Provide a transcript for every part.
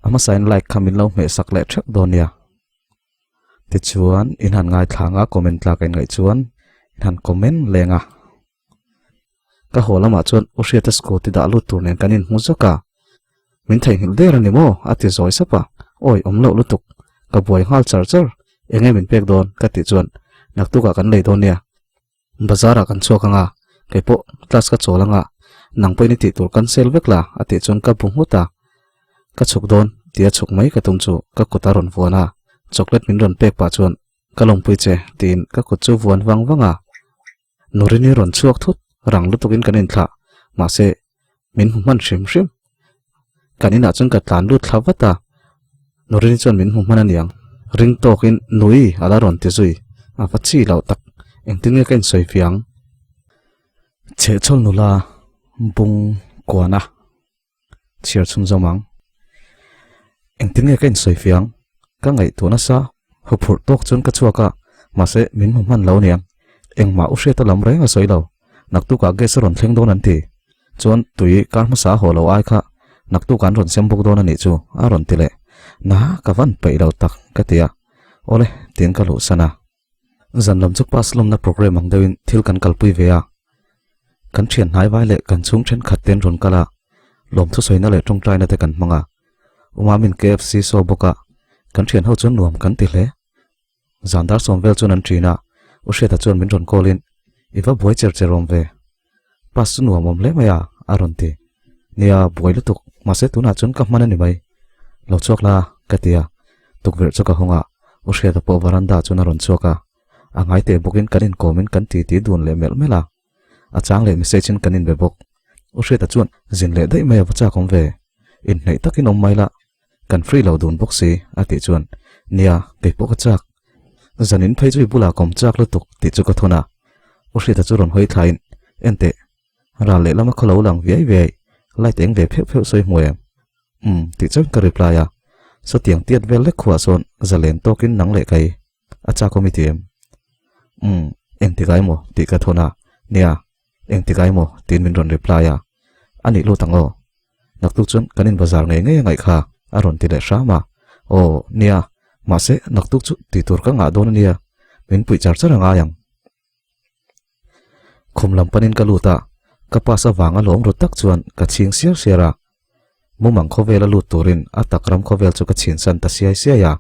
A hmasain like kha min lo hmeh sak leh theuh dawn nia. Tichuan in han ngaithla ang a comment tlak a inngaih chuan in han comment leng a. Ka haw lamah chuan U Hriata scooty dah lut tur nen kan inhmu zawk a. Min theihnghilh der a ni maw? a ti zawi sap a. Awi awm loh lutuk. Ka buai nghal char char. Eng nge min pek dawn? ka tih chuan naktukah kan lei dawn nia. Bazar ah kan chhuak anga, kei pawh class ka chawl anga, nang pawhin i tih tur cancel vek la a tih chuan ka bu nghut a. Ka chhuk dawn tia chhuk mai ka tum chu ka kut a rawn vuan a, chocolate min rawn pek pah chuan ka lawmpui che tiin ka kut chu vuan vang vang a. Nurini rawn chhuak thut rang lutukin kan inthlah mahse min hmu hman hrim hrim. Kan inah chuan ka tlan lut thla vat a, Nurini chuan min hmu hman aniang. Ring tawkin nui a la rawn ti zui, a va chi loh tak, engtin nge ka insawi fiang? Chhehchhawl nula bung kuana chhiar chhung zawm ang. Engtin nge ka insawi fiang? Ka ngaihtuah nasa, huphurh tawk chuan ka chhuak a, mahse min hmu hman lo aniang. Engmah u hriata lam reng a sawi lo. Naktukah gas a rawn thleng dawn an ti. Chuan tui kar hmasa a haw lo ai kha naktuk an rawn sem bawk dawn a nih chu a rawn ti leh. Na ka van peih lo tak ka ti a. Awle tiin ka luhsan a. Zan lam chu pass lawmna programme ang deuhin thil kan kalpui ve a. Kan thian hnai vai leh kan chhung thenkhat te an rawn kal a. Lawmthu sawina leh tawngtaina te kan hmang a. Umamin KFC saw bawk a. Kan thian ho chuan nuam kan ti hle. Zan dar sawm vel chuan an ṭin a, U Hriata chuan min rawn call in, I va buai cher cher awm ve. Pass chu nuam awm hle mai a, a rawn ti. Nia, buai lutuk, mahse tunah chuan ka hman a ni mai. Lo chhuak la, ka ti a. Tukverh chu ka hawng a, U Hriata pawh varanda chuan a rawn chhuak a. A ngai teh bawkin kan inkawmin kan titi dun leh melh melh a. A chang leh message in kan inbe bawk. U Hriata chuan zin leh daih mai a va chak awm ve. Inhneih takin awm mai la, Kan free lo dun bawk si, a tih chuan, Nia, kei pawh ka chak. Zanin phei chu i bulah ka awm chak lutuk tih chu ka thun a. U Hriata chu rawn hawi thlain, Enteh, ral lehlam a khaw lo lang viai viai, light eng ve pheuh pheuh sawi hmu em? Umm, tih chuan ka reply a. Sawtiang tiat vel lek khuah sawn zalen tawkin nang leh kai a chak awm i ti em? Umm, engtik ah emaw tih ka thun a. Nia, engtik ah emaw tiin min rawn reply a. A nih lut ang aw. Naktuk chuan kan in bazar ngei ngei a ngaih kha a rawn ti leh hram a. Aw, nia, mahse naktuk chu tih tur ka ngah dawn a nia, min puih char char a ngai ang. Khum lam panin ka lut a, ka pass avanga lawm ru tak chuan ka chhing siar siar a. Mumang khawvela lut turin a tak ram khawvel chu ka chhinsan ta siai siai a.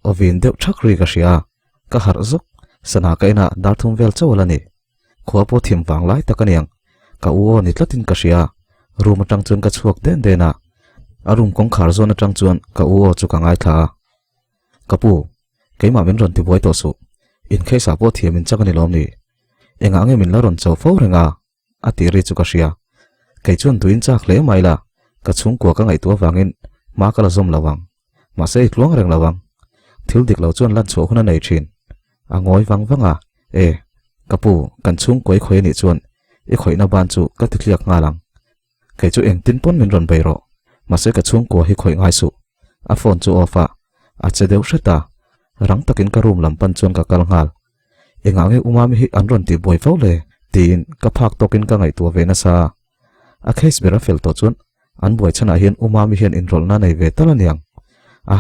Awin deuh thak ri ka hria a, ka harh zuk, sana ka inah dar thum vel chauh a la ni. Khua pawh thim vang lai tak a niang, ka u aw ni tlatin ka hria a, room atang chuan ka chhuak den den a, a room kawngkhar zawn atang chuan ka u aw chu ka ngaithla a. Ka pu, keimah min rawn tibuai tawh suh, inkhesa pawh thiam in chak a ni lawm ni? Engah nge min la rawn cho fo reng a? A tih ri chu ka hria. Kei chuan duin chak hle mai la, ka chhungkua ka ngaihtuah avangin hma ka la zawm lo ang. Mahse i tluang reng lo ang. Thil dik lo chuan lan chhuah hun a nei thin. A ngawi vang vang a, E, ka pu, kan chhungkua i khawih a nih chuan i khawihna ban chu ka ti tliak nghal ang. Kei chu engtin pawn min rawn bei rawh. Mahse ka chhungkua hi khawih ngai suh. A phone chu off a, a che deuh hret a. Rang takin ka room lam pan chuan ka kal nghal. Engah nge Umami hi an rawn tih buai fo le? tiin ka phak tawkin ka ngaihtuah ve nasa a. A case ber a fel tawh chuan an buai chhanah hian Umami hian inrawlhna nei ve tal aniang. A,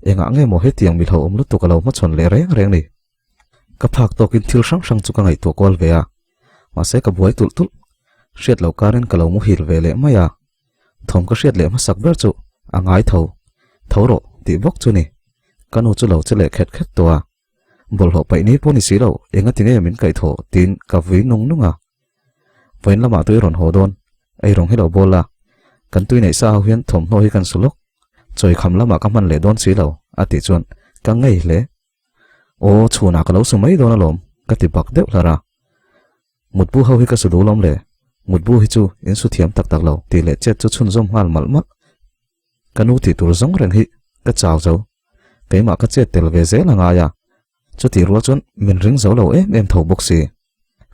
engah nge maw hetiang mi hlauhawm lutuk a lo hmachhawn leh reng reng ni? Ka phak tawkin thil hrang hrang chu ka ngaihtuah kual ve a. Mahse ka buai tulh tulh. Hriat loh karin ka lo muhil ve leh mai a. Thawm ka hriat leh hmasak ber chu a ngai tho. Tho rawh tih bawk chu ni. Ka nu chu lo che leh khet khet tawh a. Bawlhhlawh paih ni pawh ni si lo, engati nge min kaih thawh tiin ka vui nung nung a. Vawiin lamah tui rawn haw dawn, ei rawng hi lo bawl la, kan tui neih sa ho hian thawmhnaw hi kan su lawk, chawi kham lamah ka hman leh dawn si lo, a tih chuan ka ngei hle. Aw, chhunah ka lo su mai dawn alawm, ka ti bak deuh hlar a. Mutbu ho hi ka su duh lawm le, mutbu hi chu in su thiam tak tak lo tih leh chet chu chhunzawm nghal malh malh. Ka nu tih tur zawng reng hi ka chau zo. Keimah ka chet tel ve zel a ngai a, chutih rual chuan min ring zo lo em em tho bawk si.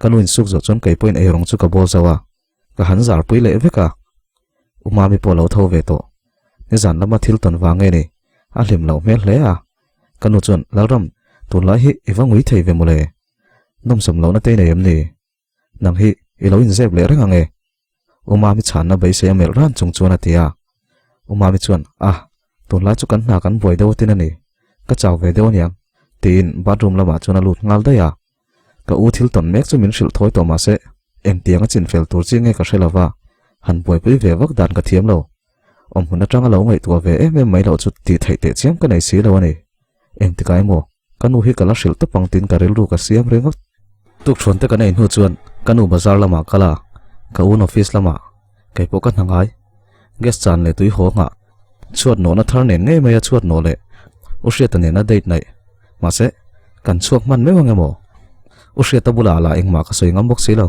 Ka nu insuk zawh chuan kei pawhin eirawng chu ka bawl zo a, ka han zar pui leh vek a. U Mami pawh a lo tho ve tawh. Nizan lama thil tawn vang nge ni? A hlim loh hmel hle a. Ka nu chuan, Lalram, tunlai hi i va ngui thei ve mawle. Nawmsam lohna te i nei em ni? Nang hi i lo inzep leh reng ang e. U Mami chhanna beisei a melh ran chung chuan a ti a. U Mami chuan, Ah, tunlai chu kan hna kan buai deuh atin a ni. Ka chau ve deuh aniang, tiin bathroom lamah chuan a lut nghal daih a. Ka u thil tawn mek chu min hrilh thawi tawh mahse, engtiang a chinfel tur chi nge ka hre lova, han buaipui ve vak dan ka thiam lo. Awmhmun atanga lo ngaihtuah ve em em mai loh chu tih theih teh chiam ka nei si lo a ni. Engtikah emaw, ka nu hi ka la hrilh tawp ang tiin ka rilru ka siam ringawt. Tukṭhuan te kan ei hnu chuan ka nu bazar lamah kal a, ka un office lamah kei pawh ka hna ngai. Gas chan leh tui haw nghah chhuat nawhna thar nen ngei mai a chhuat nawh leh U Hriata nena date naih. Mahse, kan chhuak hman meuh ang emaw? U Hriata bulah lah engmah ka sawi ngam bawk si lo.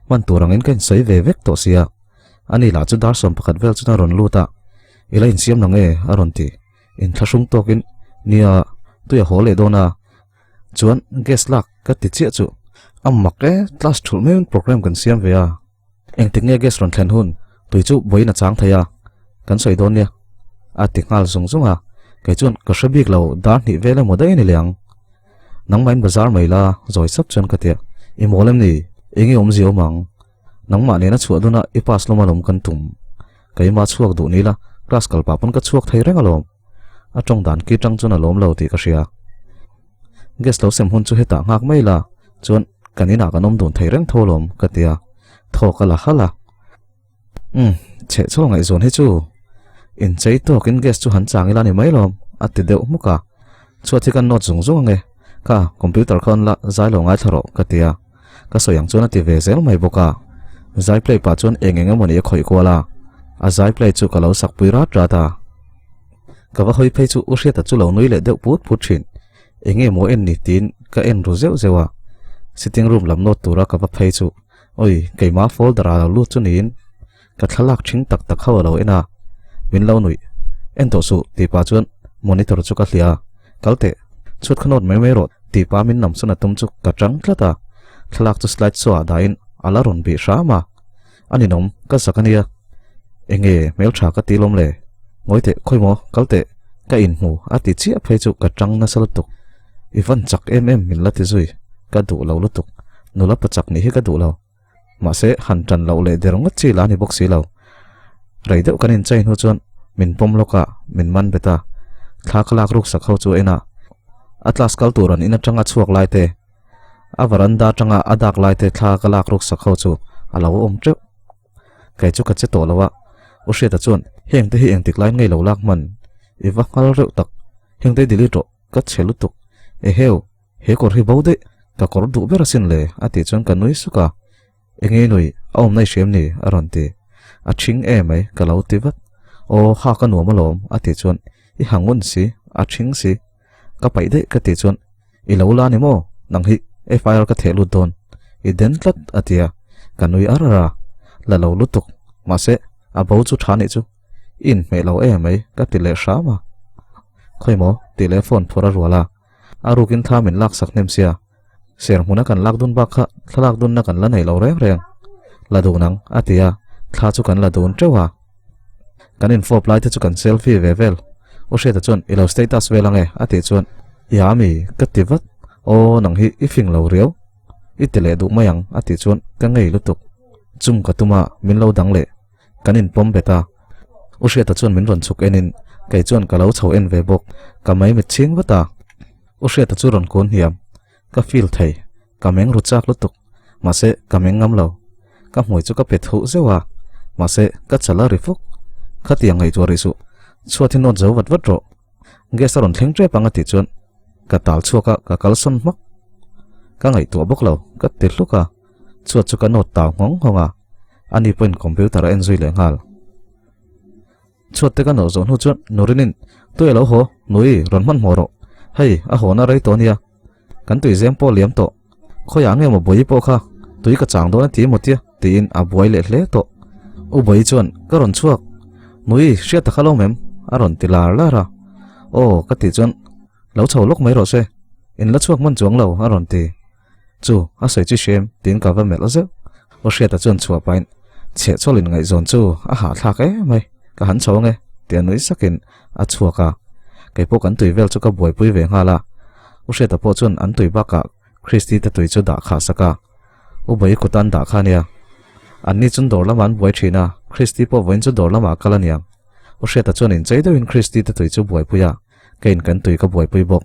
Hman tur angin ka insawi ve vek tawh sia. Ani lah chu dar 11 vel chuan a rawn lut a, I la insiam lo nge? a rawn ti. Inthlahrung tawkin, Nia, tui a haw leh dawn a. Chuan gas lak ka ti chiah chu a mak e, class thulh meuhin program kan siam ve a. Engtik nge gas rawn thlen hun tui chu vawiin a chang thei a, kan sawi dawn nia a ti nghal zung zung a. Kei chuan ka hre bik lo, dar hnih vel emaw daih a ni leh ang. Nangmahin bazar mai la, zawi sap chuan ka ti a. I mawl em ni? Enge awmzia awm ang? Nangmah nena chhuah duna i pass lawm alawm kan tum. Keimah chhuak duh ni la, class kal pah pawn ka chhuak thei reng alawm. A tawng dan ki tang chuan a lawm lo tih ka hria. Gas lo sem hun chu hetah nghak mai la, chuan kan inah kan awm dun thei reng tho alawm ka ti a, thaw ka la halh a. Umm, chheh chhawl ngaihzawn hi chu inchei tawkin gas chu han chang ila ni mai lawm a ti deuh hmuk a. Chhuat hi kan nawt zung zung ange, kha computer kha on la zai lo ngaithla rawh ka ti a. Ka sawi ang chuan a ti ve zel mai bawk a. Zai play pah chuan eng eng emawni a khawih kual a, a zai play chu ka lo sak pui rat rat a. Ka va hawi phei chu U Hriata chu lo nui leh deuh put put thin. Eng nge maw en ni tiin ka en ru zeuh zeuh a. Sitting room lam nawt tura ka va phei chu awi keimah folder ah lo lut chu niin ka thlalak thing tak tak ho a lo en a. Min lo nuih en tawh suh tih pah chuan monitor chu ka hliah a. Kal teh, chhut kha nawt mai mai rawh tih pah min nam sawn a tum chu ka tang tlat a. Thlalak chu slide show ah dahin a la rawn bih hram a. A ninawm, ka zak a nia. Enge hmeltha ka ti lawm le? Ngawi teh, khawi maw, kal teh, ka inhmu a ti chiah phei chu ka tang nasa lutuk. I van chak em em min la ti zui, ka duh lo lutuk. Nula pa chak nih hi ka duh lo. Mahse, han tan loh leh der ngawt chi la a ni bawk si lo. Rei deuh kan inchei hnu chuan min pawm lawk a, min man bet a. Thla ka lak ruk sak ho chu a en a. A class kal tur an in atanga chhuak lai te, A varanda atanga a dak lai te thla ka lak ruk sak ho chu a lo awm teuh. Kei chu ka che tawh lo a, U Hriata chuan heng te hi engtik laiin ngei lo lak hman i va nghal reuh tak, heng te delete rawh ka chhe lutuk. Eheu, he kawr hi bo daih, ka kawr duh ber asin le a tih chuan ka nui suk a. Enge nui, a awmna i hriam ni? a rawn ti. A thing e mai, ka lo ti vat. Aw, ha ka nuam alawm a tih chuan i ha ngun si, a thing si. Ka paih daih ka tih chuan I lo la ni maw? Nang hi FIR ka theh lut dawn. I den tlat a ti a, ka nui ar ar a. La lo lutuk. Mahse, a bo chu tha nih chu. I inhmeh lo e mai ka ti leh hram a. Khawi maw? tih leh phone phur a rual a. A rukin thla min laksak hnem sia. Ser hmuna kan lak dun bak kha thlalak dunna kan la nei lo reng reng. La dun ang, a ti a, thla chu kan la dun teuh a. Kan infawp lai te chu kan selfie ve vel. U Hriata chuan i lo status vel ange, a tih chuan, Ia mi, ka ti vat. Aw, nang hi i fing lo riau. I ti leh duh mai ang, a tih chuan ka ngei lutuk. Chung ka tum a, min lo dang leh. Kan inpawm bet a. U Hriata chuan min rawn chhuk enin kei chuan ka lo chho en ve bawk. Ka mai mit chhing vat a. U Hriata chu rawn kun hniam. Ka feel thei. Ka meng ru chak lutuk. Mahse, ka meng ngam lo. Ka hmui chu ka pe thuh zeuh a. Mahse, ka chal a ri fuk. Khatiang ngaihtuah rih suh. Chhuat hi nawt zo vat vat rawh. Gas a rawn thleng tep ang a tih chuan ka tal chhuak a, ka kalsawn hmak. Ka ngaihtuah bawk lo, ka ti hluk a. Chhuat chu ka nawt tau nghawng nghawng a. Ani pawhin computer a en zui leh nghal. Chhuat te ka nawh zawh hnu chuan Nurinin, Tui a lo haw, Nui, rawn hmanhmawh rawh. Hei, a hawna rei tawh nia. Kan tui zem pawh liam tawh. Khawiah nge maw Bawihi pawh kha tui ka chang dawn a ti emaw tia? tiin a buai leh hle tawh. U Bawihi chuan, Ka rawn chhuak. Nui, hriat ta kha lo mem? a rawn ti lar lar a. Aw, ka tih chuan, Lo chho lawk mai rawh se. In la chhuak hman chuang lo, a rawn ti. Chu, a sawi chi hrem, tiin ka va melh zeuh. Aw Hriata chuan chhuah pahin, Chhehchawlin ngaihzawn chu a hahthlak em mai, ka han chho ange. Tia nui sakin a chhuak a, kei pawh kan tui vel chu ka buaipui ve nghal a. U Hriata pawh chuan an tui bakah Christy te tui chu dah khah sak a, U Bawi kut an dah kha ania. Anni chuan dawr lamah an buai thin a, Christy pawh vawiin chu dawr lamah a kal aniang. U Hriata chuan inchei deuhin Christy te tui chu buaipui a, keiin kan tui ka buaipui bawk.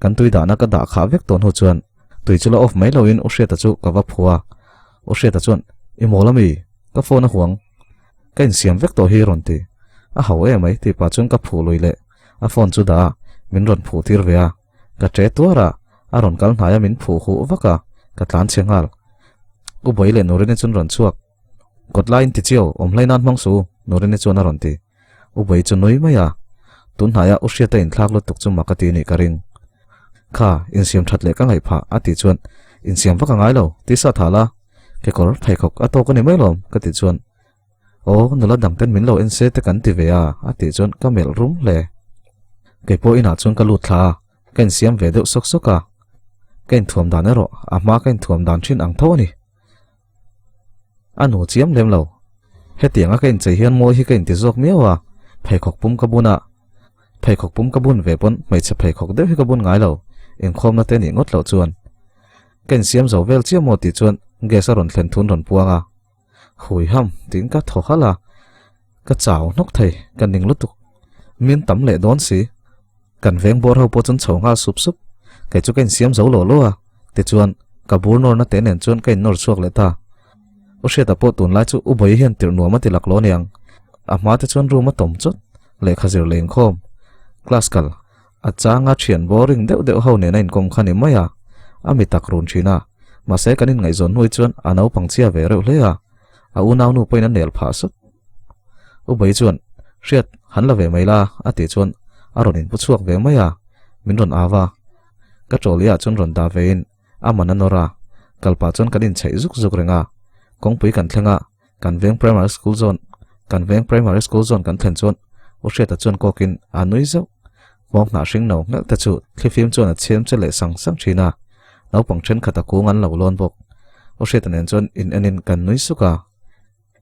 Kan tui dahna ka dah khah vek tawh hnu chuan tui chu la off mai loin U Hriata chu ka va phu a. U Hriata chuan, I mawl ami? Ka phone a huang. Ka insiam vek tawh hi rawn ti. A hau em mai tih pah chuan ka phuh lui leh. A phone chu dah a, min rawn phuh tir ve a. Ka ṭe tuar a, a rawn kal hnai a min phuh huh vak a, ka tlan chhe nghal. U Bawi leh Nurini chuan rawn chhuak. Kawt lai in ti chiau, awm hlai nan hmang su, Nurini chuan a rawn ti. U Bawi chu nui mai a. Tun hnaiah U Hriata inthlak lutuk chu mak a ti nih ka ring. Kha, insiam ṭhat leh ka ngaih phah, a tih chuan, Insiam vak a ngai lo, ti sa tha la. Kekawr pheikhawk a tawk a ni mai lawm, ka tih chuan, Aw, nula dang ten min lo en se te kan ti ve a, a tih chuan ka melh rum hle. Kei pawh inah chuan ka lut thla a, ka insiam ve deuh sawk sawk a. Ka inthuam dan erawh a hma ka inthuam dan thin ang tho a ni. A nu chiam lem lo. Hetianga ka inchei hian mawi hi ka inti zawk miau a, pheikhawk pum ka bun a. Pheikhawk pum ka bun ve pawn hmeichhe pheikhawk deuh hi ka bun ngai lo, inkhawmna te nih ngawt loh chuan. Ka insiam zo vel chiah maw tih chuan gas a rawn thlen thun rawn puang a. Hui ham tiin ka thaw halh a, ka chau hnawk thei, ka ning lutuk. Min tam leh dawn si. Kan veng bawr ho pawh chuan chho nghal sup sup. Kei chu ka insiam zo lo lo a, tichuan ka bur nawrna te nen chuan ka innawr chhuak leh ta. U Hriata pawh tunlai chu U Bawi hian tirh nuam a ti lak lo aniang. A hma te chuan room a tawm chawt, lehkha zir leh inkhawm, class kal, A changa thian boring deuh deuh ho nena inkawm kha ni mai a, a mi tak run thin a. Mahse kan inngaihzawn hnuai chuan a naupang chhia ve reuh hle a, a unaunu pawhin a nel phah sut. U Bawi chuan, Hriat, han la ve mai la, a tih chuan a rawn inpu chhuak ve mai a, min rawn au a. Ka trolley ah chuan rawn dah vein a man a nawr a, kal pah chuan kan inchheih zuk zuk reng a. Kawngpui kan thleng a, Kan veng primary school zawn Kan veng primary school zawn kan thlen chuan U Hriata chuan kawkin a nui zauh. Hmawng hnah hring no ngelh te chu thlifim chuan a chhem che leh sang sang thin a, naupang thenkhat a kung an lo lawn bawk. U Hriata nen chuan in enin kan nui suk a.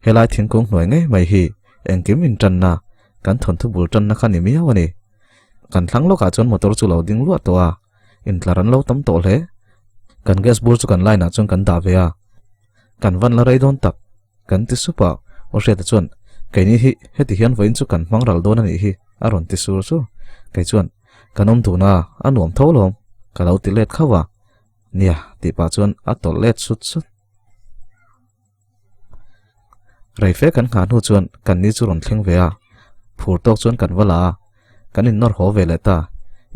Helai thingkung hnuai ngei mai hi engkim in tanna, kan thawnthu bul tanna kha ni miau a ni. Kan thlang lawkah chuan motor chu lo ding luah tawh a, intlar an lo tam tawh hle. Kan gas bur chu kan line ah chuan kan dah ve a. Kan van la rei dawn tak, kan ti sup a, Aw Hriata chuan, Keini hi heti hian vawiin chu kan hmang ral dawn a nih hi, a rawn ti sur sur. Kei chuan, Kan awm dun a, a nuam tho lawm, ka lo ti let khauh a. Nia, tih pah chuan a tawlh let sut sut. Rei fe kan nghah hnu chuan kan ni chu rawn thleng ve a, phur tawk chuan kan va la a, kan innawr haw ve leh ta.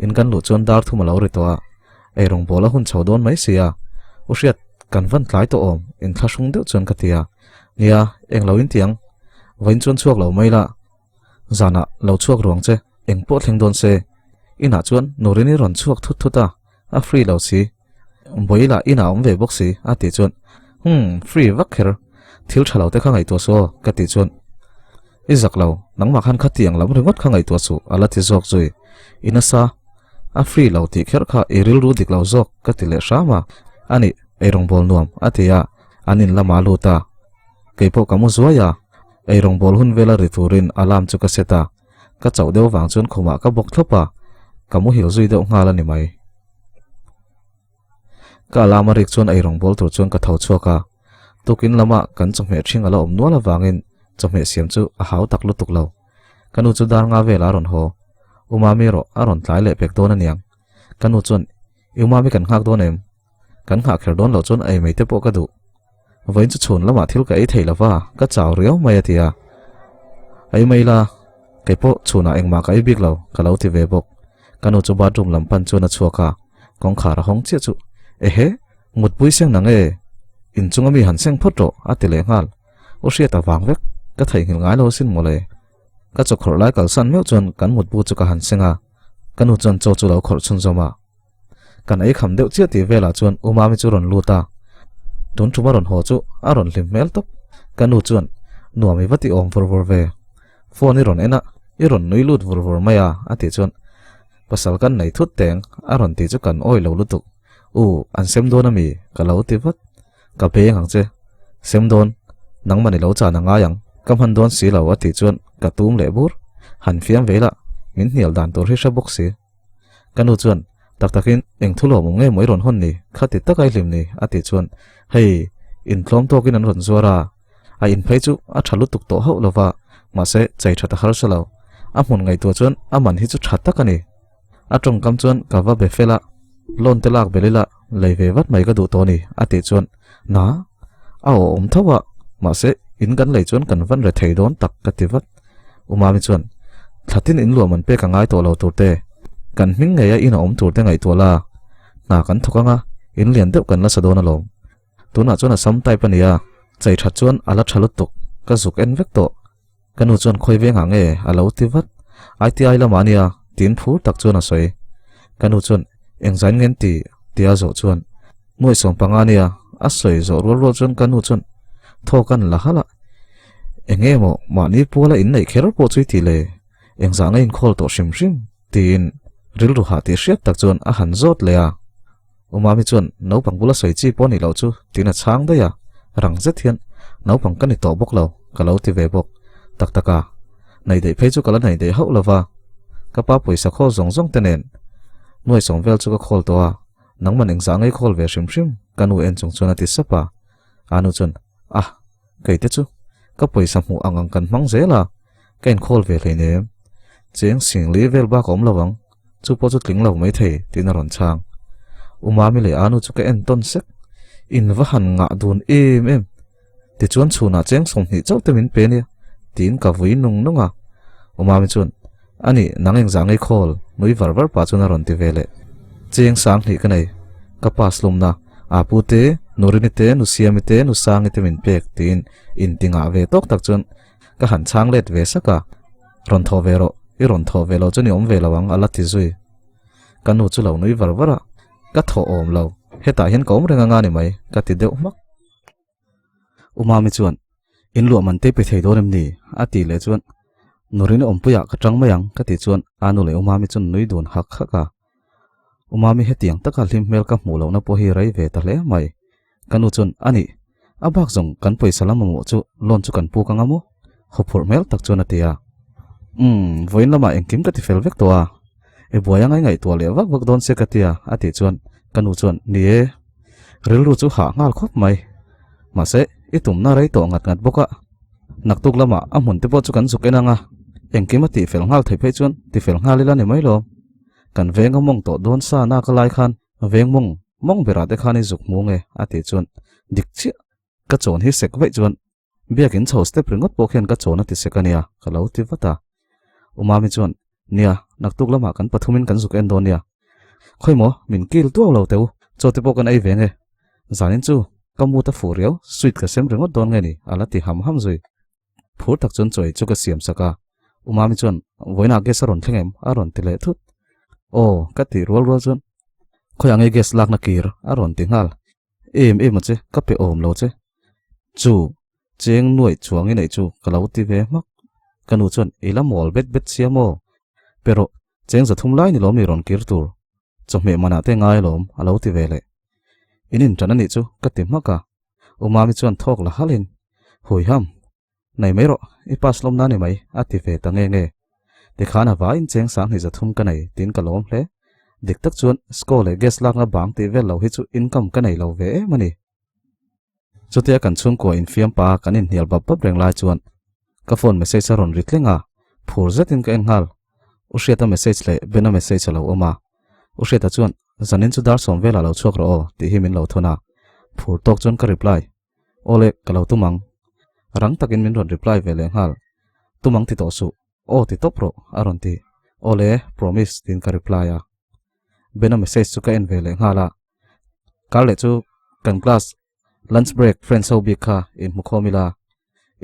In kan luh chuan dar thum a lo ri tawh a, Eirawng bawl a hun chho dawn mai si a, U Hriat, kan van tlai tawh awm, inthlahrung deuh chuan ka ti a. Nia, eng lo in ti ang. Vawiin chuan chhuak lo mai la, zanah lo chhuak ruang che, eng pawh thleng dawn se. Inah chuan Nurini rawn chhuak thut thut a, a free lo si. Bawi lah inah awm ve bawk si, a tih chuan, Humm, free vak kher, thil tha lo te kha ngaihtuah suh aw, ka tih chuan, I zak lo, nangmah khan khatiang lam ringawt kha ngaihtuah suh, a la ti zawk zui. I nasa. A free lo tih kher kha i rilru dik lo zawk ka ti leh hram a, a nih eirawngbawl nuam a ti a, an in lamah a lut a. Kei pawh ka mu zuai a, eirawngbawl hun vela ri turin alarm chu ka set a, ka chauh deuh vang chuan khumah ka bawk thlawp a, ka muhil zui deuh nghal a ni mai. Ka alarm a rik chuan eirawngbawl tur chuan ka tho chhuak a, tukin lama kan chawhmeh ṭhing a la awm nual avangin chawhmeh siam chu a hau tak lutuk lo. Ka nu chu dar nga velah a rawn haw. U Mami erawh a rawn tlai leh pek dawn aniang. Ka nu chuan, I U Mami kan nghak dawn em? Kan nghah kher dawn loh chuan ei mai te pawh ka duh. Vawiin chu chhun lamah thil ka ei thei lo va, ka chau riau mai a ti a. Ei mai la, kei pawh chhunah engmah ka ei bik lo, ka lo ti ve bawk. Ka nu chu bathroom lam pan chuan a chhuak a, kawngkhar a hawng chiah chu, Ehe, mutpui seng nang e, inchunga mi han seng phawt rawh, a ti leh nghal. U Hriata vang vek, ka theihnghilh ngai lo asin mawle. Ka chaw khawrh lai kalsan meuh chuan kan mutbu chu ka han seng a, ka nu chuan chaw chu lo khawrh chhunzawm a. Kan ei kham deuh chiah tih velah chuan U Mami chu rawn lut a, tun ṭum a rawn haw chu a rawn hlim hmel tawp. Ka nu chuan, Nuam i va ti awm vur vur ve, phone i rawn en a, i rawn nui lut vur vur mai a, a tih chuan, Pasal kan nei thut teng, a rawn tih chu kan awi lo lutuk. U, an sem dawn ami? Ka lo ti vat. Ka beng ang che. Sem dawn, nangmah ni lo chan a ngai ang, ka hman dawn si lo a tih chuan ka tum leh bur. Han fiam ve ila, min hnial dan tur hi hre bawk si. Ka nu chuan, Tak takin, eng thu lawmawm nge maw i rawn hawn ni? Khati taka i hlim ni? a tih chuan, Hei, intlawm tawkin an rawn zuar a, a in phei chu a tha lutuk tawh hauh lova, mahse chei that a harsa lo. A hmun ngaihtuah chuan a man hi chu tha tak a ni. A tawngkam chuan ka va be fel a, loan te lak bel ila lei ve vat mai ka duh tawh a ni a tih chuan na a awhawm tho a, mahse in kan lei chuan kan van re thei dawn tak ka ti vat. U Mami chuan thlatin in luah man pek a ngai tawh lo tur te, kan hming ngei a in a awm tur te ngaihtuah la, hna kan thawk anga in lian deuh kan la sa dawn alawm. Tunah chuan a sam type a nia, chei that chuan a la tha lutuk, ka zuk en vek tawh. Ka nu chuan khawi vengah nge a lo ti vat, ITI lamah a nia tiin phur tak chuan a sawi. Ka nu chuan engzain nge an ti tia zawh chuan nuaih 15 a nia a sawi zawh rual rual chuan ka nu chuan thawk an la halh a, eng nge maw mahni puala inneih kher pawh chu i ti le, engzah nge inkhawl tawh hrim hrim tiin rilru hah tih hriat tak chuan a han zawt leh a. U Mami chuan naupang bula sawi chi pawh a nih loh chu tiin a chhang daih a, rang zet hian naupang ka ni tawh bawk lo ka lo ti ve bawk. Tak tak a, nei daih phei chu ka la nei daih hauh lo va, ka pa pawisa khawl zawng zawng te nen nuai sawm vel chu ka khawl tawh a, nangman engzah ngei khawl ve hrim hrim ka nu en chung chuan a ti sap a, a nu chuan ah kei te chu ka pawisa hmuh ang ang kan hmang zel a, ka inkhawl ve hleinem cheng singli vel bak a awm lo ang. Chu pawh chu tling lo mai thei tiin a rawn chhang. U Mami leh Anu chu ka en tawn sek. In va han ngah dun em em. Tichuan chhunah cheng 20 chauh te min pe nia tiin ka vui nung nung a. U Mami chuan, Ani, nang engzah ngei khawl? nui var var pah chuan a rawn ti ve leh. Cheng 2000 ka nei. Ka pass lumna, Apu te, Nurini te, Nusiami te, Nusangi te min pek tiin inti ngah ve tawk tak chuan ka han chhang let ve sak a. Rawn thawh ve rawh, i rawn thawh ve lo chuan i awm ve lo ang a la ti zui. Ka nu chu lo nui var var a, ka thawh awm lo, hetah hian ka awm reng anga ni mai, ka ti deuh hmak. U Mami chuan, In luah man te pe thei dawn em ni? a tih leh chuan, Nurin awmpuiah ka tang mai ang ka tih chuan a nu leh U Mami chuan nui dun hak hak a. U Mami hetiang taka hlim hmel ka hmuh lohna pawh hi rei ve ta hle mai. Ka nu chuan, A nih, a bak zawng kan pawisa lam mamawh chu loan chu kan puk anga maw? Hawphurh hmel tak chuan a ti a. Umm, vawiin lamah engkim ka ti fel vek tawh a. I buai anga i ngaihtuah leh vak vak dawn se ka ti a, a tih chuan ka nu chuan, Ni e, rilru chu hah nghal khawp mai. Mahse, i tumna rei tawh ngat ngat bawk a. Naktuk lamah a hmun te pawh chu kan zuk en anga, engkim a tihfel nghal thei phei chuan tifel nghal ila ni mai lo. Kan veng a mawng tawh dawn sa nak a lai khan Veng mawng mawng berah te khan i zuk hmu nge? a tih chuan dik chiah ka chawn hi sek vaih chuan biakin chho step ringawt pawh khian ka chawn a ti sek a nia ka lo ti vat a. U Mami chuan nia naktuk lamah kan pathumin kan zuk en dawn nia. Khawi maw min kil tuau lo teu chaw te pawh kan ei ve nge? Zanin chu ka mut a fuh riau sweet ka sem ringawt dawn nge ni a la ti ham ham zui. Phur tak chuan chawi chu ka siam sak a, U Mami chuan vawiinah gas a rawn thleng em? a rawn ti leh thut. Aw, ka tih rual rual chuan khawiah nge gas lakna kir a rawn ti nghal. Em em a che, ka pe awm lo che. Chu, cheng nuaih chuang i neih chu ka lo ti ve hmak. Ka nu chuan i la mawl bet bet sia maw? Pe rawh, cheng 300 lai ni lawm ni rawn kir tur. Chawhmeh manah te ngai alawm a lo ti ve leh. In inṭan a nih chu ka ti hmak a. U Mami chuan thawk la halhin, Hui ham, nei mai rawh, i pass lawm na ni mai, a ti ve ta nge nge. Tikhan a vaiin cheng 20 300 ka nei tiin ka lawm hle. Dik tak chuan score leh gas lakna bang tih vel lo hi chu income ka nei lo ve em a ni. Chutia kan chhungkua infiam pa kan inhnial bap bap reng lai chuan ka phone message a rawn ri tling a, phur zetin ka en nghal. U Hriata message leh Bena message a lo awm a. U Hriata chuan, Zanin chu dar 10 velah lo chhuak rawh aw tih hi min lo thawn a. Phur tawk chuan ka reply, Aw le, ka lo tum ang. Rang takin min rawn reply ve leh nghal, Tum ang ti tawh suh, aw ti tawp rawh a rawn ti. Aw le, promise tiin ka reply a. Bena message chu ka en ve leh nghal a. Kar leh chu kan class lunch break friends ho bik kha inhmu khawm ila,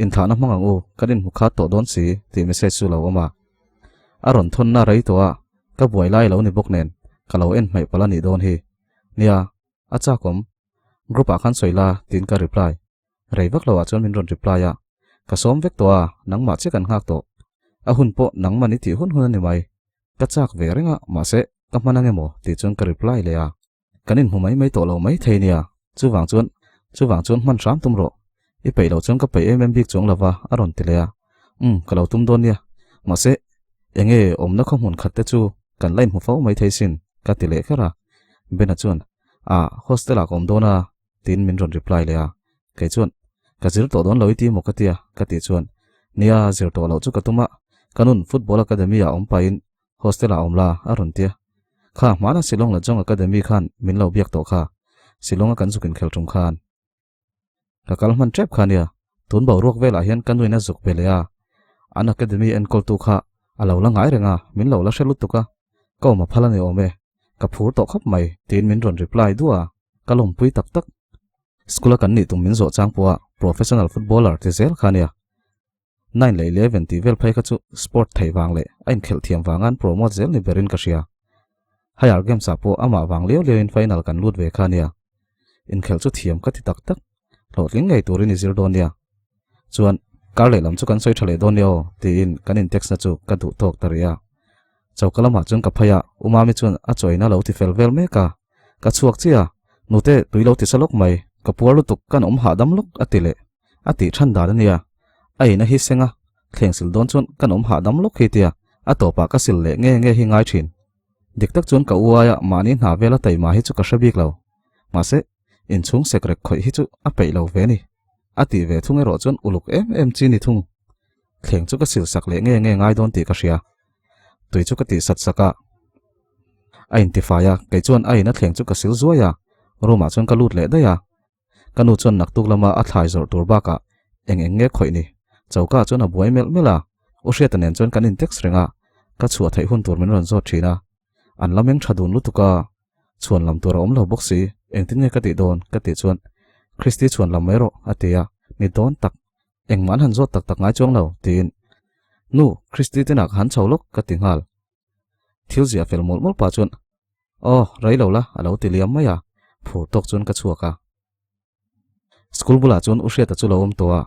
inthlahna hmang ang u, kan inhmu khat tawh dawn si tih message chu lo awm a. A rawn thawnna rei tawh a, ka buai lai lo ni bawk nen ka lo en hmaih palh a nih dawn hi. Nia, a chak awm. Group ah khan sawi la tiin ka reply. Rei vak lo ah chuan min rawn reply a, Ka sawm vek tawh a, nangmah che kan nghak tawh. A hun pawh nangman i tih hun hun a ni mai. Ka chak ve reng a, mahse ka hman ang emaw tih chuan ka reply leh a. Kan inhmu mai mai tawh lo mai thei nia, chuvang chuan chuvang chuan hman hram tum rawh. I peih loh chuan ka peih em em bik chuang lova a rawn ti leh a. Umm, ka lo tum dawn nia. Mahse. Enge awmna khaw hmun khat te chu kan la inhmu fo mai thei sin ka ti leh kher a. Bena chuan, Ah, hostel ah ka awm dawn a tiin min rawn reply leh a. Kei chuan, Ka zir tawh dawn lo i ti maw ka tia ka tih chuan, Nia, zir tawh loh chu ka tum a, ka nun football academy ah awm pahin hostel ah awm la a rawn tia. Kha hmana Shillong Lajong Academy khan min lo biak tawh kha, Shillong a kan zuk inkhel tum khan. Ka kal hman tep kha nia, tun boruak velah hian ka nuin a zuk ve leh a, an academy enkawltu kha a lo la ngai reng a, min lo la hre lutuk a, ka awm a phal a ni awm e, ka phur tawh khawp mai tiin min rawn reply duah a, ka lawmpui tak tak. School a kan nih tum min zawh chang pawha professional footballer ti zel kha nia. Nine leh 11 tih vel phei kha chu sport theih vang leh a inkhelh thiam vanga an promote zel ni berin ka hria. Higher Games ah pawh amah vang liau liauin final kan lut ve kha nia. Inkhelh chu thiam ka ti tak tak. Hlawhtling ngei turin i zir dawn nia. Chuan kar lehlam chu kan sawi tha leh dawn nia aw tiin kan in text na chu ka duh tawk ta rih a. Choka lamah chuan ka phei a, Umami chuan a chaw in a lo ti fel vel mek a. Ka chhuak chiah a, nute tui lo ti sa lawk mai, ka puar lutuk kan awm hahdam lawk a ti leh. A tih than dan a nia. A in a hi seng a, thleng sil dawn chuan kan awm hahdam lawk hi tia a tawpah ka sil leh nge nge hi ngai thin. Dik tak chuan ka u aia mahni hna vela taima hi chu ka hre bik lo. Mahse, inchhung sekrek khawih hi chu a peih lo ve ni. A tih ve thung erawh chuan uluk em em chi ni thung. Thleng chu ka sil sak leh nge nge ngai dawn tih ka hria. Tui chu ka tih sat sak a. A intifai a, kei chuan a in a thleng chu ka sil zuai a. Room ah chuan ka lut leh daih a. Ka nu chuan naktuk lama a thlai zawrh tur bakah eng eng nge khawih ni? Choka chuan a buai melh melh a, U Hriata nen chuan kan in-text reng a, ka chhuah theih hun tur min rawn zawt thin a. An la meng tha dun lutuk a, chhuan lam tur a awm lo bawk si, engtin nge ka tih dawn? ka tih chuan Christy chhuan lam mai rawh a ti a, ni dawn tak, engmah an han zawt tak tak ngai chuang lo tiin Nu, Christy te nak han chho lawk ka ti nghal. Thil ziah fel mawlh mawlh pah chuan, Aw, rei lo la, a lo ti liam mai a, phur tawk chuan ka chhuak a. School bulah chuan U Hriata chu lo awm tawh a,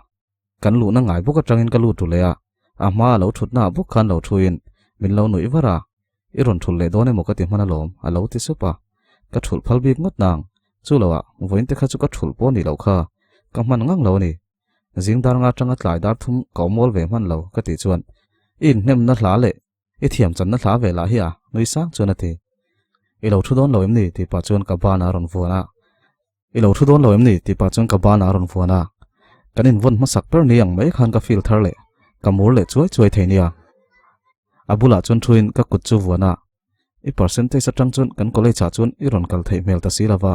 kan luhna ngai bawk atangin ka lut ru leh a, a hma a lo thutna ah bawk khan lo thuin min lo nuih var a, I rawn thulh leh dawn emaw ka ti hman alawm, a lo ti sup a. Ka thulh phal bik ngawt nang, chu lo ah vawiin te kha chu ka thulh pawh nih loh kha, ka hman ngang lo a ni. Zing dar nga atanga tlai dar thum ka awm awl ve hman lo, ka tih chuan, I inhnemna hla leh I thiam channa hla ve lah hi a, nui sang chuan a ti. I lo thu dawn lo em ni? tih pah chuan ka ban a rawn vuan a. I lo thu dawn lo em ni? tih pah chuan ka ban a rawn vuan a. Kan invawn hmasak ber ni ang mai khan ka feel thar leh, ka mur leh chuai chuai thei nia. A bulah chuan thuin ka kut chu vuan a. I percentage atang chuan kan college ah chuan i rawn kal theih hmel ta si lova,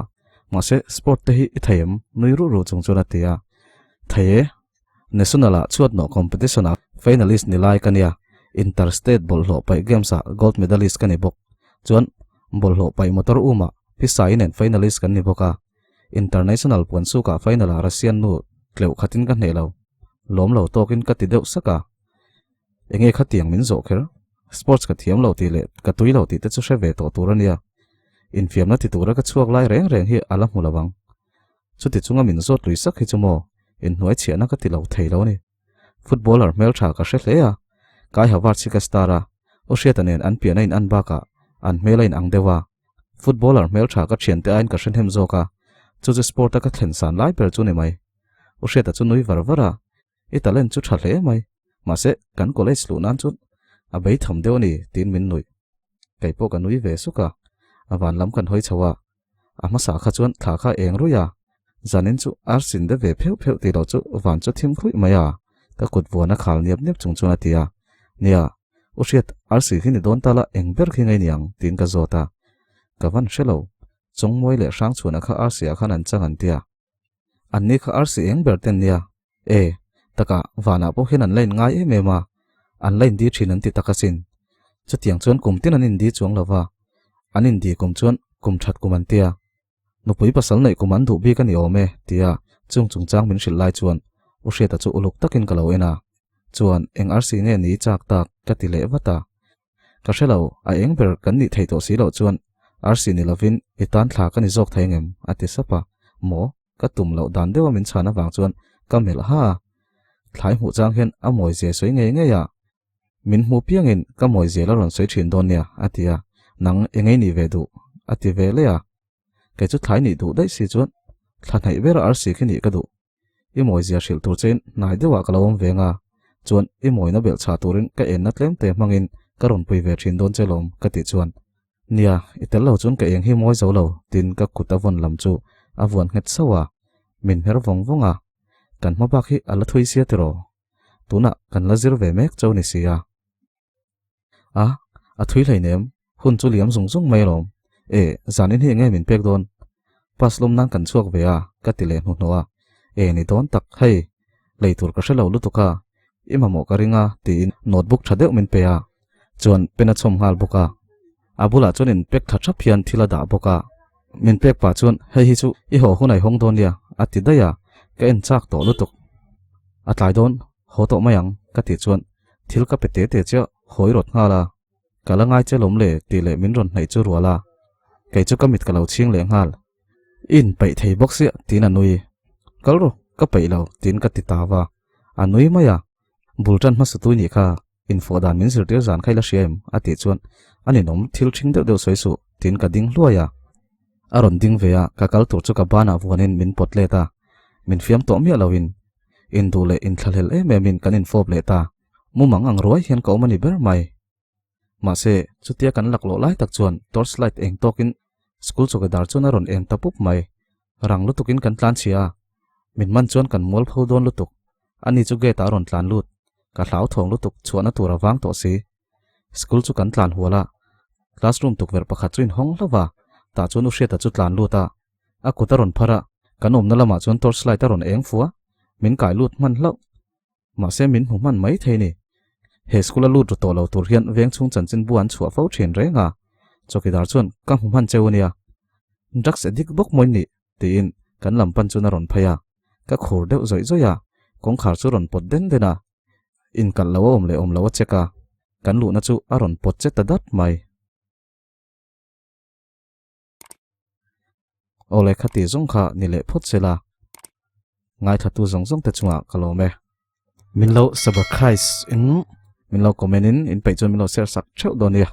mahse sport te hi i thei em? nui ruh ruh chung chuan a ti a. Thei e, National ah chhuatnawh competition ah finalist ni lai ka nia, Inter State bawlhhlawh paih games ah gold medalist ka ni bawk. Chuan bawlhhlawh paih motor um ah Pisa in en finalist kan ni bawk a. International puan suk ah final ah Russian nu tleuh khatin ka hneh lo. Lawm lo tawkin ka ti deuh sak a. Enge khatiang min zawh kher? Sports ka thiam lo tih leh ka tui lo tih te chu hre ve tawh tur a nia. Infiamna ti tura ka chhuak lai reng reng hi a la hmu lo ang. Chuti chunga min zawt lui sak hi chu maw, inhnuai chhiahna ka ti lo thei lo a ni. Footballer hmeltha ka hre hle a, Kai Havertz hi ka star a, U Hriata nen an pian a in an bakah an hmel a in ang deuh a. Footballer hmeltha ka thiante aiin ka hre hnem zawk a, chu chu sport a ka thlen san lai ber chu ni mai. U Hriata chu nui var var a, I talent chu tha hle mai, mahse kan college luh nan chuan a bei tham deuh a ni tiin min nuih. Kei pawh ka nui ve suk a, a van lam kan hawi chho a, A hmasa kha chuan thla kha eng ruih a, zanin chu ar sin de ve pheuh pheuh tih loh chu van chu thim khuih mai a, ka kut vuan a khal niap niap chung chuan a ti a. Nia, U Hriat, arsi khi ni dawn ta la eng ber khi ngei niang? tiin ka zawt a. Ka van hre lo, Chawngmuai leh Hrangchhuana kha arsi ah khan an chang an ti a. An ni kha arsi eng ber ten nia? E, takah vanah pawh hian an la in ngai em em a, an la indi thin an ti tak asin. Chutiang chuan kum tin an indi chuang lo va, an indi kum chuan kum that kum an tia. Nupui pasal neih kum an duh bik a ni awm e, tia chung chungchang min hrilh lai chuan U Hriata chu uluk takin ka lo en a, chuan eng arsi nge ni chak tak ka ti leh vat a. Ka hre lo, a eng ber kan nih theih tawh si loh chuan arsi ni lovin i tan thla ka ni zawk thei ngem? a ti sap a. Maw? Ka tum loh dan deuha min chhan avang chuan ka melh ha a. Thlai hmuh chang hian a mawi zia sawi ngei ngei a. Min hmu piangin ka mawi zia la rawn sawi thin dawn nia, a ti a. Nang engei nih ve duh? a ti ve leh a. Kei chu thlai nih duh daih si chuan thla hnaih ber arsi khi nih ka duh. I mawizia hrilh tur chein hnai deuhah ka lo awm ve nga, chuan i mawina belh chhah turin ka enna tlem te hmangin Ka rawn pui ve thin dawn che lawm ka tih chuan, Nia, i tel lo chuan ka eng hi mawi zo lo, tiin ka kut a vawn lam chu a vuan nghet sauh a, min hmer vawng vawng a. Kan hma bak hi a la thui sia tiraw? Tunah kan la zir ve mek cho ni si a. A, a thui hleinem, hun chu liam zung zung mai alawm. E, zanin hi enge min pek dawn? Pass lawm nan kan chhuak ve a, ka ti leh hnuhnawh a. E, ni dawn tak, hei, lei tur ka hre lo lutuk a, i mamawh ka ring a, tiin notebook tha deuh min pe a, chuan pen a chhawm nghal bawk a. A bulah chuan in pek tha thap hian thil a dah bawk a. Min pek pah chuan, Hei hi chu i haw hunai hawng dawn nia, a ti daih a, ka en chak tawh lutuk. A tlai dawn, haw tawh mai ang, ka tih chuan thil ka pe te te chiah hawi rawt nghal a. Ka la ngai che lawm le tih leh min rawn hnaih chu rual a, kei chu ka mit ka lo chhing leh nghal. I inpeih thei bawk sia tiin a nui. Kal ru, ka peih lo tiin ka ti ta va. A nui mai a, bul tan hmasa tui nih kha infawh dan min zirtir zan kha i la hria em? a tih chuan a ninawm thil ṭhing deuh deuh sawi suh tiin ka ding hluai a. A rawn ding ve a, ka kal tur chu ka banah vuanin min pawt let a, min fiam tawh miah loin induh leh inthlahlel em emin kan infawp leh ta. Mumang ang ruai hian ka awm a ni ber mai. Mahse, chutia kan laklawh lai tak chuan torch light eng tawkin school chawkidar chuan a rawn eng ta pup mai. Rang lutukin kan tlan chhia a, min man chuan kan mual pho dawn lutuk. Ani chu gate ah a rawn tlan lut. Ka hlauthawng lutuk chhuahna tur a vang tawh si. School chu kan tlan hual a, classroom tukverh pakhat chu inhawng hlauh va, tah chuan U Hriata chu tlan lut a. A kut a rawn phar a, kan awmna lamah chuan torch light a rawn eng fua, min kai lut hman hlauh. Mahse min hmu hman mai thei ni. He school a lut ru tawh lo tur hian veng chhung chanchin bu an chhuah fo thin reng a. Chawkidar chuan ka hmu hman cheu ania. Drugs addict bawk mawi nih tiin kan lam pan chuan a rawn phei a. Ka khur deuh zawih zawih a, kawngkhar chu rawn pawt den den a. Inkalh lo a awm leh awm lo a check a, kan luhna chu a rawn pawt che ta dat mai. Awle khati zawng kha ni leh phawt se la, ngaithlatu zawng zawng te chungah ka lawm e. Min lo subscribe in min lo comment in in peih chuan min lo share sak theuh dawn nia.